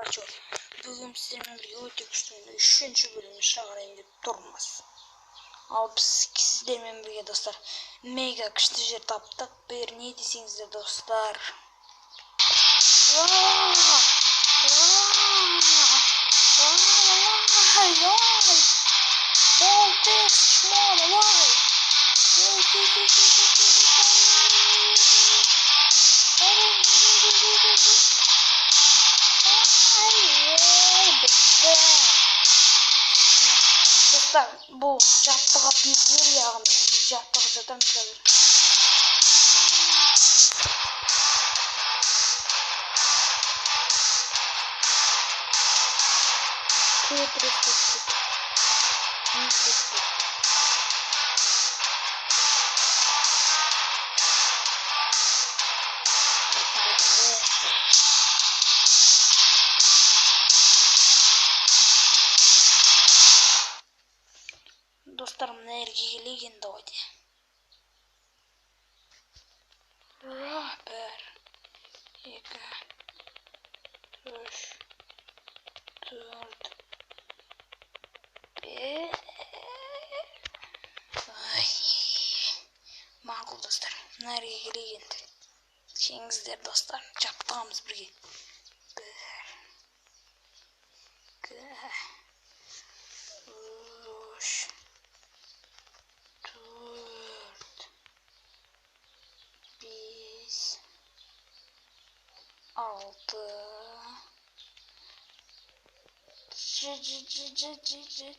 Короче, бүгін сіздермен бірге өте күшті үшінші бөлімін шығарайын деп тұрмыз. Ал біз сіздермен бірге, достар, мега күшті жер таптық. Бір не десеңіздер, достар. Бол, тез, чмо, давай. Тез, тез, тез, тез, тез, тез, тез. Бітті. Достар, бұл жаттығатын жер, яғни біз жаттығып жатырмыз қазір. Төрт респект. Бес респект. Бітті. Достар, мына жерге келейік енді ғой де. 1, 2, 3, 4, 5. Ай, мақұл, достар, мына жерге келейік енді. Келіңіздер, достар, жаттығамыз бірге. 1, 2, 3, 4,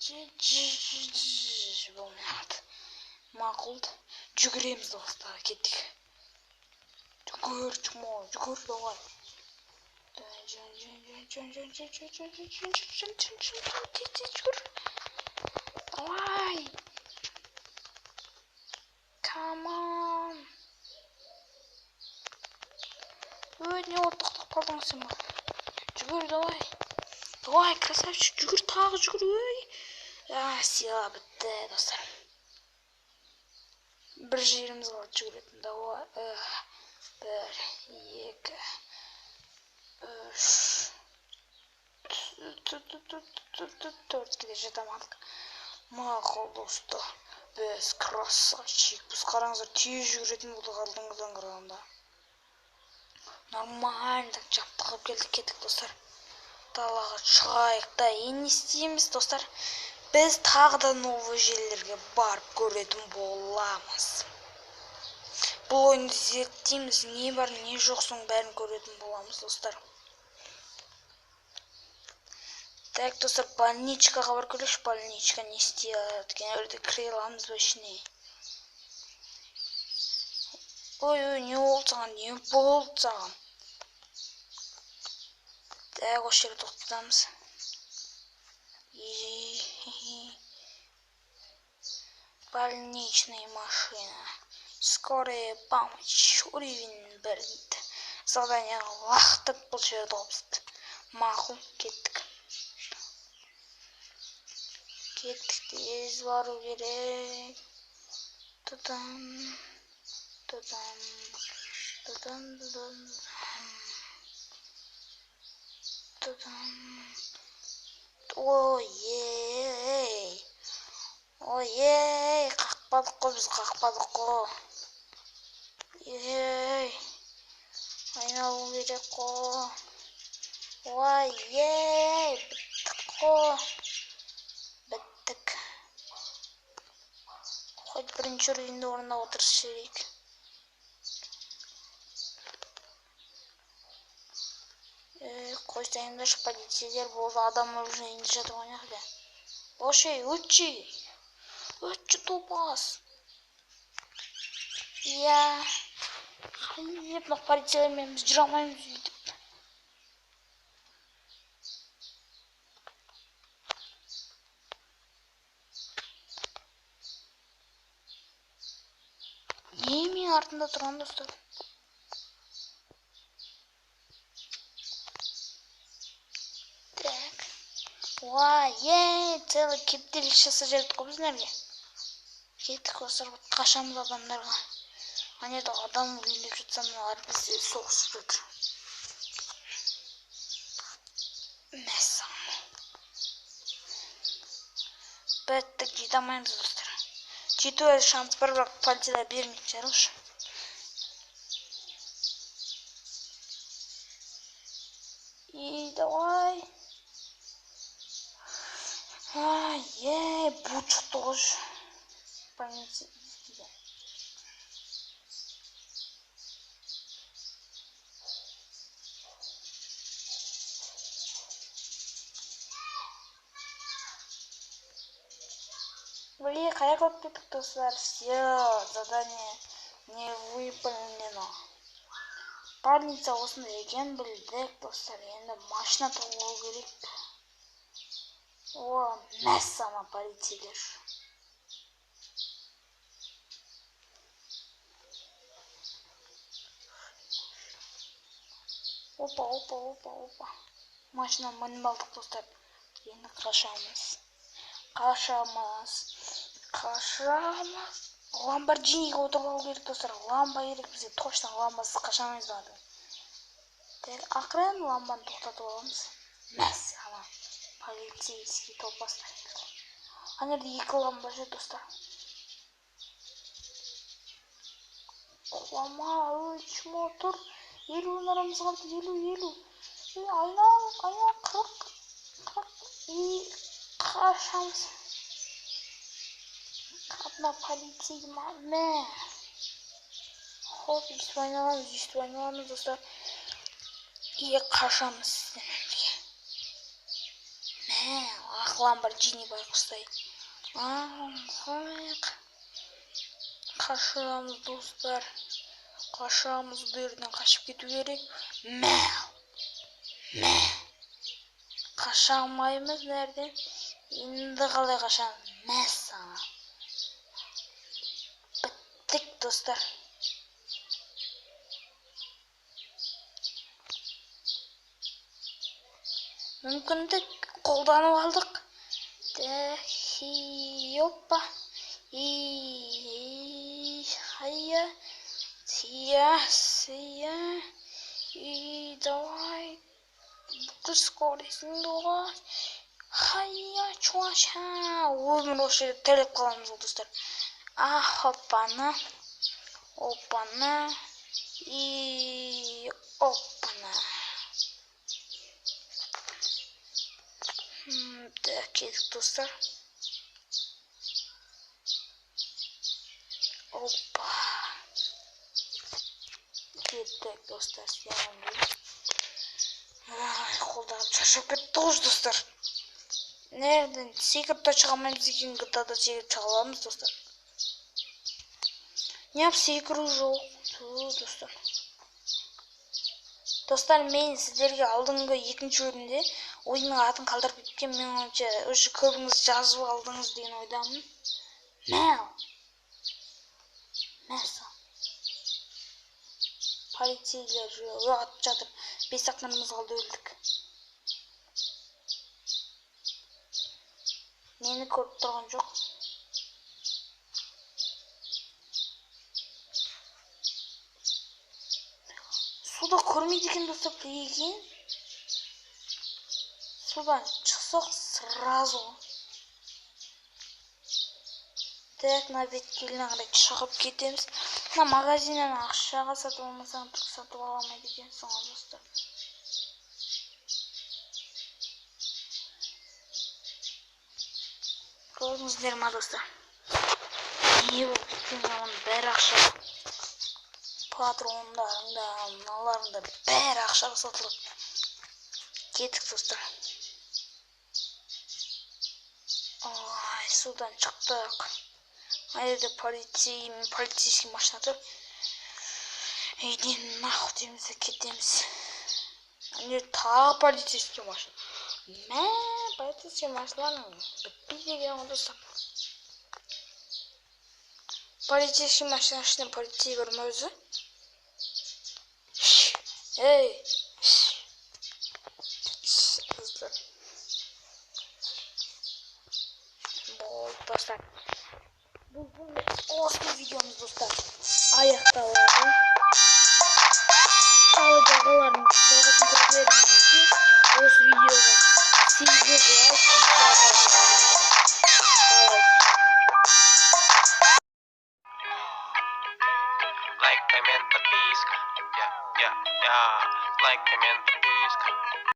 5, 6, болмай қалды. Мақұл, жүгіреміз, достар, кеттік. Жүгір, чмо, жүгір, давай. Жүгір. Давай. Come on. Ой, не болды, тоқтап қалдың сен ба? Жүгір, давай. Давай, красавчик, жүгір, тағы жүгір, ой. Сила бітті, достар. Бір жеріміз қалды жүгіретін. Давай. 1, 2, 3, 4 келе жатамадық. Мақұл, достар. Біз красавчик. Біз қараңыздар, тез жүгіретін болдық алдыңғыдан қарағанда. Нормально так жаттығып келдік, кеттік, достар. Далаға шығайық та. Енді не істейміз, достар? Біз тағы да новый жерлерге барып көретін боламыз. Бұл ойынды зерттейміз, не бар, не жоқ, соның бәрін көретін боламыз, достар. Так, достар, больничкаға барып көрейікші. Больничка не істей алады екен? Ол жерде кіре аламыз ба ішіне? Ой, ой, не болды саған? Не болды саған? Так, осы жерге тоқтатамыз. Больничная машина. Скорая помощь. Уровень 1 дейді. Задание лақтырып бұл жерді қойыпты. Мақұл, кеттік. Кеттік, тез бару керек. Тудам, тудам, тудам, тудам, тудам. Ой, ей. Ой, ей, қақпадық қой, біз қақпадық қой. Ей, айналу керек қой. Ой, ей, біттік қой. Біттік. Хоть бірінші уровеньді орындап отырыс жіберейік. Қойсаңдаршы, полицейлер болды, адам өліп енді жатып ойнақ. Ошей, өтші. Өтші, топас. Иә. Хайып, мына полицейлермен біз жүре алмаймыз өйтіп. Не менің артымда тұрған, достар? Так. Уа, ей, целый кептеліс жасап жібердік қой біз мына. Кеттік, достар, қашамыз адамдарға. Ана жерде адам өлейін деп жатса, мыналар бізді соғысып жатыр. Мәссаған. Біттік, жете алмаймыз достар. Жету әлі шанс бар, бірақ полициялар бермейтін шығар уже. И давай. Ай, ей, бут шықты ғой. Больница іздейді. Блин, қаяқ болып кеттік, достар. Все, задание не выполнено. Больница осында екен білдік, достар. Енді машина тауып керек. О, мәссаған, полицейлер. Опа, опа, опа, опа. Машина мініп алдық, достар. Енді қашамыз. Қашамыз. Қашамыз. Ламборджиниге отырып алу керек, достар. Ламба керек бізге. Точно ламбасыз қашамаймыз ладно. Так, ақырын ламбаны тоқтатып аламыз. Мәссаған. Полицейский топастар. Ана жерде екі ламба жүр, достар. Құлама, ой, чмо тұр. 50 нарамыз қалды, 50, 50. Ей, айнал, айнал, 40, 40. И қашамыз. Мына полицей мә. Хоп, өйстіп айналамыз, өйстіп айналамыз, достар. И қашамыз сіздермен бірге. Мә, ақ Ламборджини байқұстай. Қашамыз, достар. Қашамыз, бұл жерден қашып кету керек. Мә. Мә. Қаша алмаймыз мына жерден. Енді қалай қашамыз? Мәссаған. Біттік, достар. Мүмкіндік қолданып алдық. Опа. И хая. Сия, сия. И давай. Бүкіл скоростьіңді қос. Хая, чуаша. Өмір осы жерде тіріліп қаламыз ғой, достар. А, оппана. Оппана. И оппана. Так, кеттік, достар. Опа. Кеттік, достар. Ай, қолдарым шаршап кетті ғой, достар. Нерден секіріп та шыға алмаймыз екен, GTA-да секіріп шыға аламыз, достар. Неғып секіру жоқ, ту, достар. Достар, мен сіздерге алдыңғы екінші бөлімде ойынның атын қалдырып кеткен, мен ойымша уже көбіңіз жазып алдыңыз деген ойдамын. Мә. Мәссаған. Полицейлер атып жатыр. 5 ақ нұрымыз қалды, өлдік. Мені көріп тұрған жоқ. Суда көрмейді екен, достар, екен. Судан шықсақ сразу. Так, мына беткеліне қарай шығып кетеміз. Мына магазиннен ақшаға сатып алмасаң, түк сатып ала алмайды екенсің ғой, достар. Көрдіңіздер ма, достар? Не болып кеткен оның бәрі ақша. Патрондарың да, мыналарың да бәрі ақшаға сатылып. Кеттік, достар. Ой, судан шықтық. Ана жерде полицейский машина тұр. Үйден нахуй дейміз де кетеміз. Ана жерде тағы полицейский машина. Мә, полицейский машиналарың бітпейді екен ғой, достар. Полицейский машина ішінде полицей бар ма өзі? Ей! Достар. Болды, достар. Бұл осы видеомыз, достар, аяқталады. Ал жалғасын көргілеріңіз келсе, осы видеоға Коммент, подписка. Я, я, я. Лайк, коммент, подписка.